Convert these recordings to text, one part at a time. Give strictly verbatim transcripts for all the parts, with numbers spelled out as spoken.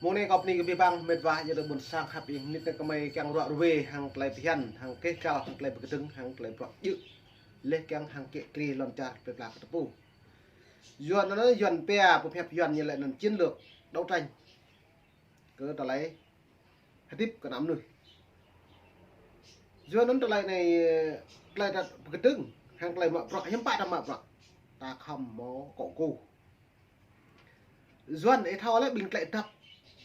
Mơ̆ng anai kâo bơni kơ abih bang mĕt wa ayŏng adơi ƀôn sang khăp ing, mơnit anai gơmơi kiăng ruă ruê hăng tơlơi phiăn, hăng keh kăl, hăng tơlơi pơkơdơ̆ng, hăng tơlơi bruă djơ̆. Laih kiăng hăng kiăng kri lŏn čar plơi pla kơ tơpŭ. Yuan anŭn, Yuan pia, pơhiăp Yuan ñu laĭ anŭn chiến lược đấu tranh kơ tơlơi hơdip kơ ană mơnuih. Yuan anŭn tơlơi anai, tơlơi ta pơkơdơ̆ng, hăng tơlơi mă bruă, hiư̆m pă ta mă bruă. Ta khŏm hmâo kŏ kô. Yuan ih thâo lĕ ƀing tơlơi dăp.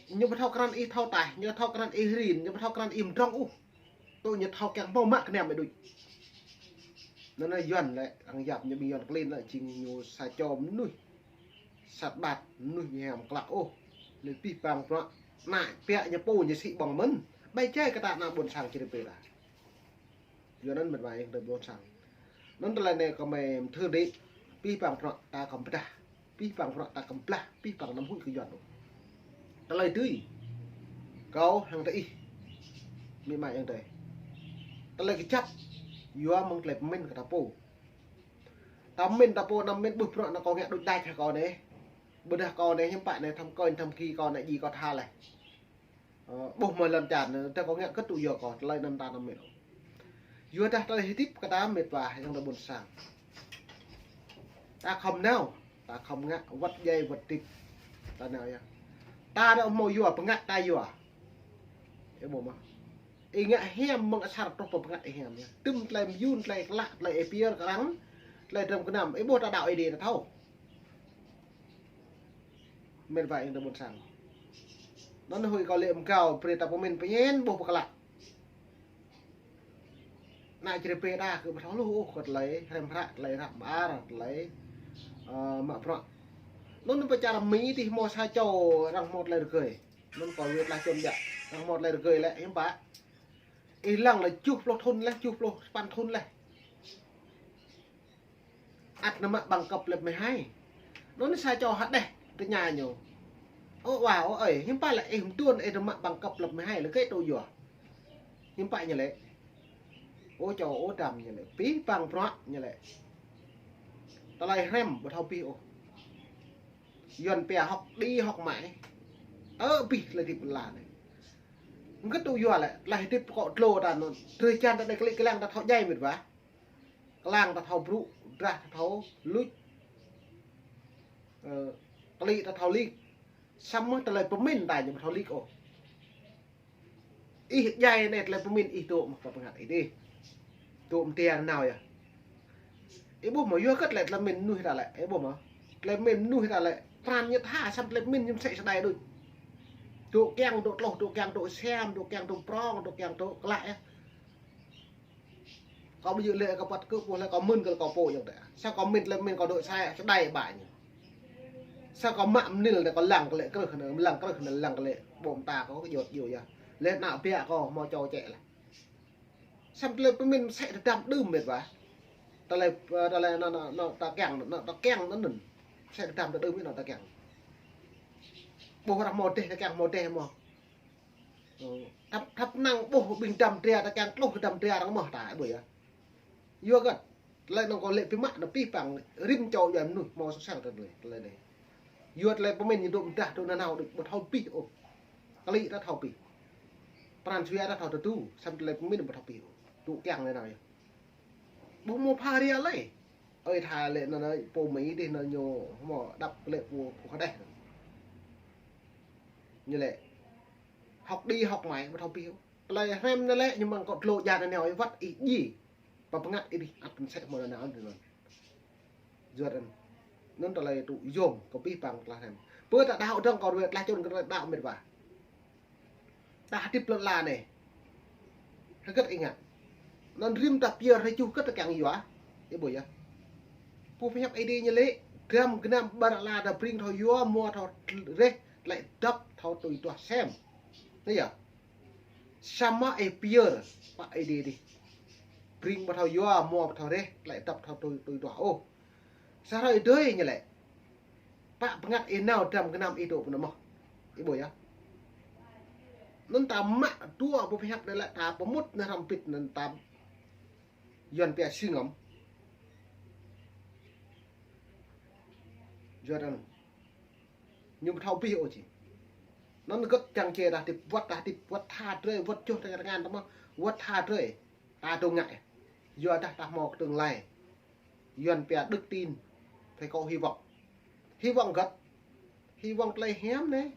Ñu ƀu thâo krăn ih thâo taih, ñu thâo krăn ih rin, ñu ƀu thâo krăn ih mdrŏng ôh. Tui ñu thâo kiăng hmâo mă kơnam ih đôč. Anŭn Yuan lĕ, hăng yap ñu ƀing Yuan klin lĕ, jing ñu sa čô mơnuih sat ƀat, mơnuih ƀu hiam klă ôh. Lĕ abih bang bruă, ană piă ñu pô ñu sĭ ƀơ̆ng mơ̆n. Ƀai jai kơ ta ană ƀôn sang Čư̆ Rơpê ta. Yuan anŭn mĕt wa ayŏng adơi ƀôn sang. Anŭn tơlơi anai kâo mơ̆ mơthưr đĭ, abih bang bruă ta khŏm pơdah, abih bang bruă ta khŏm blah, abih bang anăm huĭ kơ Yuan ôh. Tơlơi dưi, kâo hăng tơ ih, mĭ ma ayŏng adơi. Tơlơi kơjăp, yua mơ̆ng tơlơi pơmĭn kơ ta pô. Ta pơmĭn ta pô, anăm pơmĭn ƀuh bruă anŭn kâo ngă đôč đač hă kâo anai. Ƀôdah kâo anai hiư̆m pă anai, thăm kơnh, thăm ki kâo anai, djai kâo tha laih. Ơ, ƀuh mơ̆ lŏn čar anai, tơdah kâo ngă kơ̆t tŭ yua kâo, tơlơi anŭn ta anăm pơmĭn ôh. Yua dah tơlơi hơdip kơ ta mĕt wa ayŏng adơi ƀôn sang. Ta khŏm nao, ta khŏm ngă, wơ̆t djai, wơ̆t hơdip. Ta nao yơh. Ta đa hmâo yua, pơngăt ta yua. Ih ƀuh mơ̆. Ih ngă hiam mơ̆ng asar truh pơ pơngăt ih hiam yơh. Tơm tơlơi mơyun, tơlơi klă, tơlơi ih pơyơr kơ arăng, tơlơi dram gơnam. Ih ƀuh ta đaŏ Ơi Adai ta thâo. Mĕt wa ayŏng adơi ƀôn sang. Anŭn huĭ kâo lĕ mơ̆ng kâo, brơi ta pơmĭn pơñen ƀuh pơklă. Ană Čư̆ Rơpê ta kơ ƀu thâo hluh ôh kơ tơlơi hrăm hră, tơlơi ră ƀar, tơlơi, ơ, mă bruă. Anŭn pơ čar Mi dih hmâo sa čô arăng hmâo tơlơi rơgơi. Anŭn kâo wơ̆t lah čŏm djă. Arăng hmâo tơlơi rơgơi lĕ hiư̆m pă. Ih lăng lĕ tơjuh pluh thŭn laih, tơjuh pluh sapăn thŭn laih. Ăt nao mă bằng cấp lớp mười hai. Anŭn sa čô hơđeh tơña ñu. Ơ wa, ơ ơi, hiư̆m pă lĕ ih mơtuan ih nao mă bằng cấp lớp mười hai lĕ kơ tŭ yua. Hiư̆m pă ñu lĕ. Ơ čô, ơ dram ñu lĕ. Abih bang bruă ñu lĕ. Tơlơi hrăm ƀu thâo abih ôh. Yuan pia học đi học mãi. Ơ abih tơlơi hơdip lăn ala anai. Kơ tŭ yua lĕ, tơlơi hơdip kơ tơlơi ta anŭn. Drơi jan ta anai kơlĭ kơlang ta thâo djai mĕt wa. Kơlang ta thâo brŭ, drah ta thâo luč. Ơ, kơlĭ ta thâo lik. Samơ̆ tơlơi pơmĭn ta ñu ƀu thâo lik ôh. Ih djai anai tơlơi pơmĭn ih dŏ mơ̆ pơ pơngăt ih dih. Dŏ mơ̆ng tian nao yơh. Ih ƀuh mơ̆ yua kơ tơlơi, tơlơi pơmĭn mơnuih ta lĕ, ih ƀuh mơ̆. Tơlơi pơmĭn mơnuih ta lĕ, pran ñu tha, samơ̆ tơlơi pơmĭn ñu mơsĕ sơdai đôč. Dŏ kiăng dŏ tloh, dŏ kiăng dŏ siam, dŏ kiăng dŏ prong, dŏ kiăng dŏ klă yơh. Kâo ƀu djơ̆ lĕ kâo păt kơ pô lĕ kâo mơ̆n kơ kâo pô yơh tĕ. Sa kâo mĭn tơlơi pơmĭn kâo dŏ sai, sơdai ƀai ñu. Sa kâo mă mơnil tĕ kâo lăng kơ lĕ krưh anŭn, lăng krưh anŭn, lăng kơ lĕ ƀô̆ mơta kâo kơ djŏt djŏ yơh. Lĕ ană piă kâo hmâo čô čĕ lĕ. Samơ̆ tơlơi pơmĭn mơsĕ tơdăm đưm mĕt wa. Tơlơi, ơ, tơlơi anŭn, anŭn, anŭn ta kiăng, anŭn ta kiăng anŭn. Mơsĕ tơdăm đưm anŭn ta kiăng. Ƀuh arăng hmâo dêh ta kiăng hmâo dêh mơ̆. Ơ, thâp, thâp năng ƀuh ƀing dăm dra ta kiăng tloh kơ dăm dra arăng mơ̆ ta, ih ƀuh yơh. Yua kơ tơlơi anŭn kâo lĕ pơmă anŭn abih bang rĭm čô Yuan mơnuih hmâo sŏk sel tơlơi, tơlơi anai. Yua tơlơi pơmĭn ñu dŏ mơdah dŏ nanao dŏ ƀu thâo abih ôh. Kơlĭ ta thâo abih. Pran jua ta thâo tơdu, samơ̆ tơlơi pơmĭn ƀu thâo abih ôh. Dŏ kiăng nanao yơh. Ƀu hmâo pha ria lơi. Ơi tha lĕ anŭn anai pô Mi dih anŭn ñu hmâo đăp lĕ pô, pô hơđeh. Ñu lĕ học đi học mãi ƀu thâo abih ôh. Tơlơi hrăm anai lĕ ñu mơ̆ng kơ tơlơi jan anai wơ̆t ih djai. Pơ pơngăt ih dih ăt mơsĕ hmâo nanao anŭn. Yua anŭn. Anŭn tơlơi tŭ yôm kơ abih bang tơlơi hrăm. Pơ ta đaŏ dơ̆ng kâo ruai tơlơi čun kơ tơlơi đaŏ mĕt wa. Ta hơdip lŏn ala anai. Hơget ih ngă. Anŭn rĭm ta pơyơr hrơi tơjuh hơget ta kiăng yua. Ih ƀuh yơh. Pô pơhiăp Ơi Adai ñu lĕ, dram gơnam ƀơi lŏn ala ta bring thâo yua, hmua thâo reh, tơlơi dăp thâo tui duah sem. Anai yơh. Samơ̆ ih pơyơr pơ Ơi Adai dih. Bring ƀu thâo yua, hmua ƀu thâo reh, tơlơi dăp thâo tui, tui duah ôh. Sa hrơi dơi ñu lĕ. Pă pơngăt ih nao dram gơnam ih dŏ pơ anŭn mơ̆. Ih ƀuh yơh. Anŭn ta mă dua pô pơhiăp anai lĕ ta pơmŭt anai hrăm pit anŭn ta Yuan pia si ngăm. Yua anŭn. Ñu ƀu thâo abih ôh či. Anŭn gơ̆t čang čê ta hơdip, wơ̆t ta hơdip, wơ̆t tha drơi, wơ̆t čuh tơngan tơngan ta mơ̆, wơ̆t tha drơi. Ta tŭ ngă. Yua dah ta hmâo kơtơ̆ng lai. Yuan pia đức tin. Thầy có hy vọng. Hy vọng gơ̆t. Hy vọng tơlơi hiam anai.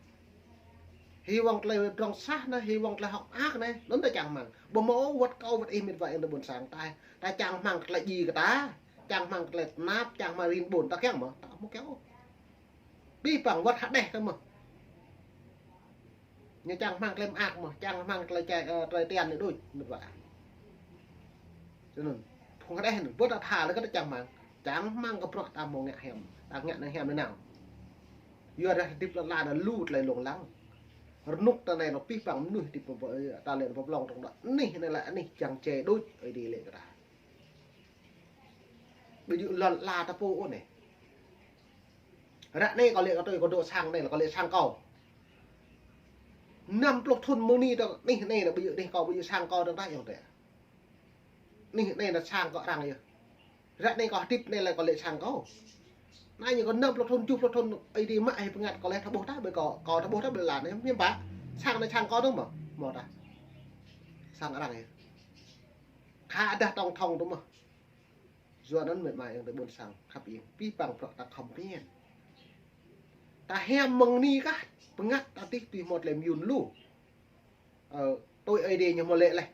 Hy vọng tơlơi drŏng sah anai, hy vọng tơlơi hơ̆k mơak anai. Anŭn ta čang rơmang. Ƀu hmâo wơ̆t kâo wơ̆t ih mĕt wa ayŏng adơi ƀôn sang ta. Ta čang rơmang tơlơi djai kơ ta. Čang rơmang tơlơi tơnap, čang rơmang rin ƀôn ta kiăng mơ̆. Ta ƀu kiăng ôh. Abih bang wơ̆t hơđeh ta mơ̆. Ñu čang rơmang tơlơi mơak mơ̆, čang rơmang tơlơi čai, ơ, tơlơi tian anai đôč, mĕt wa. Tui anŭn, phung hơđeh anŭn, ƀu ta tha lĕ kơ ta čang rơmang. Čang rơmang kơ bruă ta hmâo ngă hiam, ta ngă năng hiam nanao. Yua dah hơdip lŏn ala anai lu tơlơi lông lăng. Rơnŭk ta anai lŏ abih bang mơnuih hơdip pơ-, ta lĕ pơblŏng tŏng đŏk. Anih anai lĕ anih čang čê đôč, Ơi Adai lĕ kơ ta. Ƀu djơ̆ lŏn ala ta pô ôh anai. Ră anai kâo lĕ kơ tui kâo dŏ sang anai lĕ kâo lĕ sang kâo. Năm pluh thŭn mơ̆ng anai tơ anih anai lĕ ƀu djơ̆ anih kâo ƀu djơ̆ sang kâo dơ̆ng tah ayŏng adơi. Anih anai lĕ sang kâo arăng yơh. Ră anai kâo hơdip anai lĕ kâo lĕ sang kâo. Anai ñu kâo năm pluh thŭn, tơjuh pluh thŭn Ơi Adai mă hĭ bơngăt kâo lĕ thâo ƀuh tah ƀơi kâo, kâo thâo ƀuh tah ƀơi lŏn anai hiư̆m pă. Sang anai sang kâo dơ̆ng mơ̆. Hmâo tah. Sang arăng yơh. Khă dah tổng thống dơ̆ng mơ̆. Yua anŭn mĕt wa ayŏng adơi ƀôn sang khăp iêng, abih bang bruă ta khŏm phiăn. Ta hiam mơ̆ng anai kah, bơngăt ta tih tui hmâo tơlơi mơyŭn lu. Ơ, tui Ơi Adai ñu hmâo lĕ laih.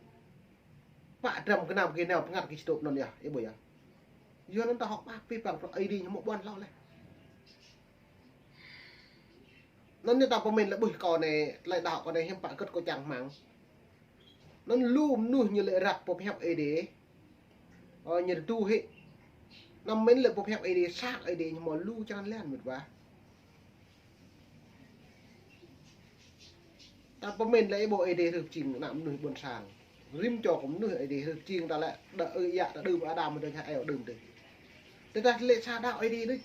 Pă dram gơnam gơnam bơngăt kơ čơdŏp anŭn yơh, ih ƀuh yơh. Yua anŭn ta hơ̆k mơak abih bang bruă Ơi Adai ñu hmâo ƀuăn hlâo laih. Anŭn ñu ta pơmĭn lĕ ƀuh kâo anai, tơlơi đaŏ kâo anai hiư̆m pă gơ̆t kâo čang rơmang. Anŭn lu mơnuih ñu lĕ răk boh pơhiăp Ơi Adai. Ơ, ñu tơdu hĭ. Anăm mĭn lĕ boh pơhiăp Ơi Adai, sat Ơi Adai ñu hmâo lu črăn lan mĕt wa. Ta pơmĭn lĕ ih ƀuh Ơi Adai hrih pơjing ană mơnuih ƀôn sang. Rĭm čô kơ mơnuih Ơi Adai hrih pơjing ta lĕ, đa ơi yă ta đưm Adam mơ̆ ta čah eo đưm tih. Tơdah lĕ sa đaŏ Ơi Adai đôč.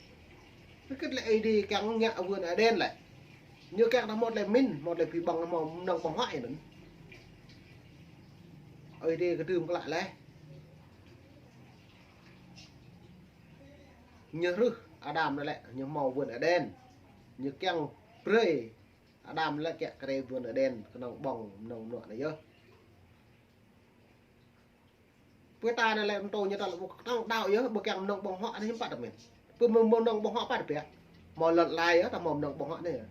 Kơ kĭt lĕ Ơi Adai kiăng ngă vườn Êđen lĕ. Ñu kiăng ta hmâo tơlơi mĭn, hmâo tơlơi pơbăng, hmâo mơnơ̆ng ƀơ̆ng huă anŭn. Ơi Adai kơdưm kơlă laih. Ñu hrih Adam anai lĕ, ñu hmâo vườn Êđen. Ñu kiăng brơi Adam lĕ kiăng kơ rei vườn Êđen, kơnơ̆ng ƀơ̆ng mơnơ̆ng mơnuă anai yơh. Pơ ta anai lĕ mơtô ñu ta lĕ ƀu kơnơ̆ng đaŏ yơh, ƀu kiăng mơnơ̆ng ƀơ̆ng huă anai hiư̆m pă ta mĭn. Pơ mơnơ̆ng ƀơ̆ng huă pă ta biă. Hmâo lŏn ala yơh, ta hmâo mơnơ̆ng ƀơ̆ng huă anai yơh.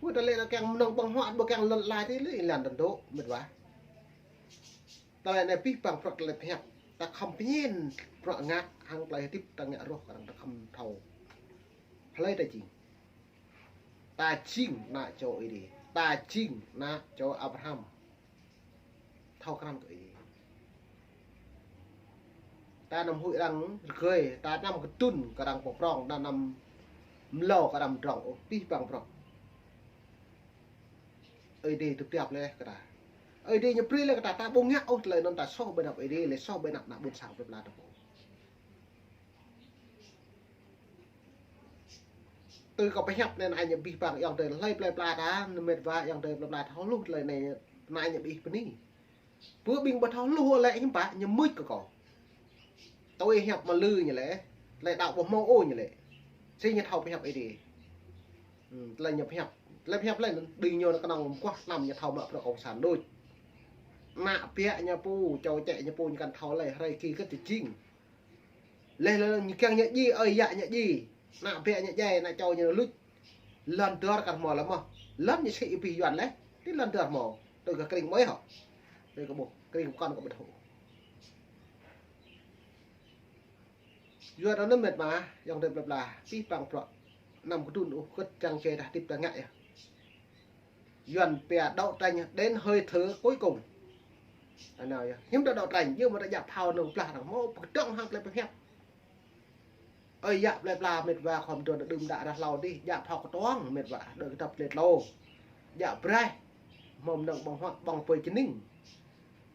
Pơ ta lĕ ta kiăng mơnơ̆ng ƀơ̆ng huă, ƀu kiăng lŏn ala tih lĕ ih lăng tơdŏ, mĕt wa. Tơlơi anai abih bang bruă tơlơi pơhiăp. Ta khŏm phiăn bruă ngă hăng tơlơi hơdip ta ngă rŏh kơ arăng ta khŏm thâo. Hlơi ta jing. Ta jing ană čô Ơi Adai. Ta jing ană čô Abraham. Thâo krăn kơ Ơi Adai. Ta anăm huĭ arăng rơgơi, ta anăm kơdŭn kơ arăng pơprŏng, ta anăm mlâo kơ arăng mdrŏng ôh, abih bang bruă. Ơi Adai tơbiă laih kơ ta. Ơi Adai ñu brơi laih kơ ta, ta ƀu ngă ôh tơlơi anŭn ta soh ƀơi anăp Ơi Adai, lĕ soh ƀơi anăp ană ƀôn sang plơi pla ta pô. Tui kâo pơhiăp anai, anai ñu abih bang ayŏng adơi hlơi plơi pla ta, mĕt wa ayŏng adơi plơi pla thâo hluh tơlơi anai, anai ñu abih bơni. Pơ ƀing ƀu thâo hluh lĕ hiư̆m pă, ñu mưč kơ kâo. Tui hiăp mơlư ñu lĕ, tơlơi đaŏ ƀu hmâo ôh ñu lĕ. Sĭt ñu thâo pơhiăp Ơi Adai. Hm, tơlơi ñu pơhiăp. Tơlơi pơhiăp lĕ, đing ñu kơnơ̆ng mơguah năm ñu thâo mă bruă cộng sản đôč. Ană biă ñu pô, čô čĕ ñu pô ñu kăn thâo lĕ, hrơi ki kơ̆t jing. Leh leh ñu kiăng ñu djai, ơi yă ñu djai. Ană biă ñu djai, ană čô ñu luč. Lŏn dơr kăn hmâo lĕ mơ̆. Lŏn ñu sĭ abih Yuan leh. Tui lŏn dơr hmâo. Tui kơ kring mơi hŏ. Tui kơ ƀuh. Kring pơkŏn kơ ƀu thâo. Yua anŭn mĕt wa, ayŏng adơi plơi pla. Abih bang bruă. Anăm kơdŭn ôh kơ̆t čang čê ta hơdip ta ngă yơh. Yuan pia đấu tranh đến hơi thở cuối cùng. Anai yơh. Hiư̆m ta đấu tranh, yơh mơ̆ ta djă phao nơ̆ng blah arăng hmâo pơkơdơ̆ng hăng tơlơi pơhiăp. Ơi yă plơi pla mĕt wa khŏm dŏ đưm đă rah hlâo dih, djă phao kơtuang mĕt wa, đơi kơdŏp tơlơi tlô. Djă braih, hmâo mơnơ̆ng ƀơ̆ng huă, ƀơ̆ng pơi čơning.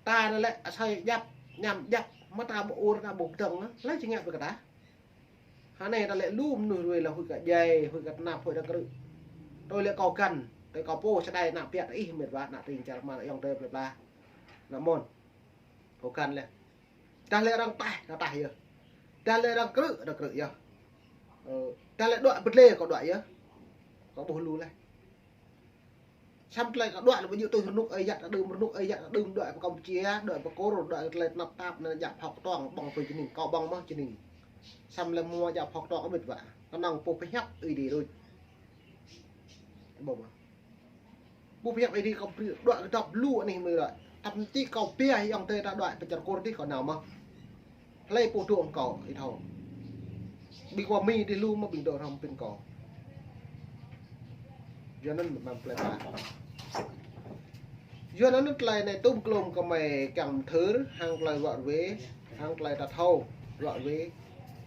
Ta anai lĕ asơi djăp, añăm djăp, mơ̆ ta ƀu ur, ta ƀu kơdơ̆ng, hlơi či ngă brơi kơ ta. Hơnai ta lĕ lu mơnuih ruai lĕ huĭ kơ djai, huĭ kơ tơnap, huĭ kơ krư̆. Tui lĕ kâo găn, tui kâo pô čơđai ană biă ih mĕt wa, ană tring čar rơma, ayŏng adơi plơi pla. Ană mơ̆n. Kâo găn lĕ. Dah lĕ arăng taih, ta taih yơh. Dah lĕ arăng krư̆, arăng krư̆ yơh. Ơ, dah lĕ đuaĭ bơdlê, kâo đuaĭ yơh. Kâo ƀuh lu leh. Samơ̆ tơlơi kơ đuaĭ lĕ ƀu djơ̆ tui rơnŭk ơi yă ta đưm, rơnŭk ơi yă ta đưm đuaĭ pơ Kampuchia, đuaĭ pơ Kôr, đuaĭ tơlơi tơnap tap anai djă phŏk tong, ƀơ̆ng pơ čơning, kâo ƀơ̆ng mơ̆ čơning. Samơ̆ lĕ hmâo djă phŏk tong ƀĭt wă. Kơnơ̆ng pô pơhiăp Ơi Adai đôč. Ƀơ̆ng mơ̆. Pô pơhiăp Ơi Adai kâo brơi đuaĭ kơdŏp lu anih mơ̆ đuaĭ. Tăm ti kâo pia ayŏng adơi ta đuaĭ pơ čar Kôr tih kâo nao mơ̆. Hlơi pô dŏ kâo ih thâo. Ƀing kâo mĭn tih lu mơ̆ ƀing dŏ hrŏm pin kâo. Yua anŭn mơ̆ plơi pla. Yua anŭn tơlơi anai tŭm klôm kơ mơi kiăng mơthưr, hăng tơlơi ruă ruê, hăng tơlơi ta thâo ruă ruê.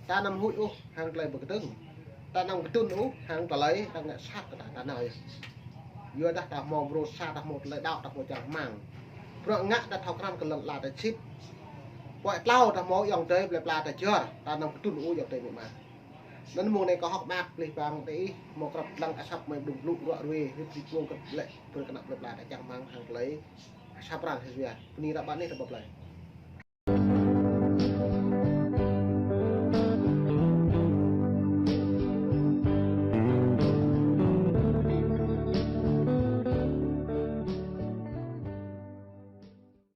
Ta anăm huĭ ôh, hăng tơlơi pơkơdơ̆ng. Ta anăm kơdŭn ôh, hăng tơlơi ta ngă sat kơ ta, ta nao yơh. Yua dah ta hmâo mrô sa, ta hmâo tơlơi đaŏ, ta hmâo čang rơmang. Bruă ngă ta thâo krăn kơ lŏn ala ta sĭt. Puai tlâo ta hmâo ayŏng adơi plơi pla ta jor, ta anăm kơdŭn ôh ayŏng adơi amĭ ama. Anŭn mông anai kâo hơ̆k mơak pơplih pang tơ ih, hmâo krăp lăng asăp mơi ƀlŭng blŭ ruă ruê, hĭ pơri pơlông kơ lĕ, brơi kơ ană plơi pla ta čang rơmang hăng tơlơi asăp arăng hĭ yua. Bơni ră ƀă anih ta ƀơ̆ plơi.